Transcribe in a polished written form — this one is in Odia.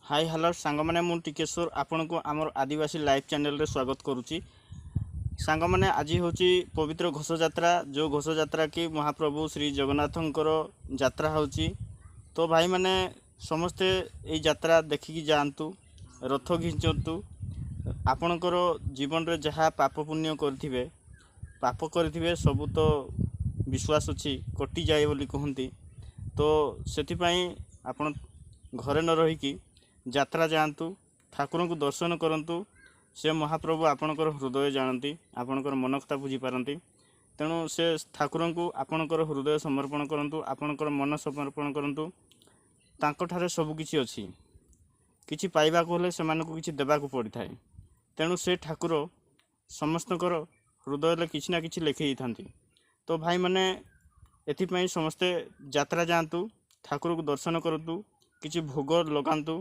ହାଇ ହ୍ୟାଲୋ ସାଙ୍ଗମାନେ, ମୁଁ ଟିକେଶ୍ୱର ଆପଣଙ୍କୁ ଆମର ଆଦିବାସୀ ଲାଇଭ୍ ଚ୍ୟାନେଲରେ ସ୍ୱାଗତ କରୁଛି। ସାଙ୍ଗମାନେ, ଆଜି ହେଉଛି ପବିତ୍ର ଘୋଷଯାତ୍ରା, ଯେଉଁ ଘୋଷଯାତ୍ରା କି ମହାପ୍ରଭୁ ଶ୍ରୀ ଜଗନ୍ନାଥଙ୍କର ଯାତ୍ରା ହେଉଛି। ତ ଭାଇମାନେ, ସମସ୍ତେ ଏଇ ଯାତ୍ରା ଦେଖିକି ଯାଆନ୍ତୁ, ରଥ ଘିଞ୍ଚନ୍ତୁ। ଆପଣଙ୍କର ଜୀବନରେ ଯାହା ପାପ ପୁଣ୍ୟ କରିଥିବେ, ପାପ କରିଥିବେ, ସବୁ ତ ବିଶ୍ୱାସ ଅଛି କଟିଯାଏ ବୋଲି କୁହନ୍ତି। ତ ସେଥିପାଇଁ ଆପଣ ଘରେ ନ ରହିକି ଯାତ୍ରା ଯାଆନ୍ତୁ, ଠାକୁରଙ୍କୁ ଦର୍ଶନ କରନ୍ତୁ। ସେ ମହାପ୍ରଭୁ ଆପଣଙ୍କର ହୃଦୟ ଜାଣନ୍ତି, ଆପଣଙ୍କର ମନ କଥା ବୁଝିପାରନ୍ତି। ତେଣୁ ସେ ଠାକୁରଙ୍କୁ ଆପଣଙ୍କର ହୃଦୟ ସମର୍ପଣ କରନ୍ତୁ, ଆପଣଙ୍କର ମନ ସମର୍ପଣ କରନ୍ତୁ। ତାଙ୍କଠାରେ ସବୁକିଛି ଅଛି। କିଛି ପାଇବାକୁ ହେଲେ ସେମାନଙ୍କୁ କିଛି ଦେବାକୁ ପଡ଼ିଥାଏ। ତେଣୁ ସେ ଠାକୁର ସମସ୍ତଙ୍କର ହୃଦୟରେ କିଛି ନା କିଛି ଲେଖି ଦେଇଥାନ୍ତି। ତ ଭାଇମାନେ, ଏଥିପାଇଁ ସମସ୍ତେ ଯାତ୍ରା ଯାଆନ୍ତୁ, ଠାକୁରକୁ ଦର୍ଶନ କରନ୍ତୁ, କିଛି ଭୋଗ ଲଗାନ୍ତୁ।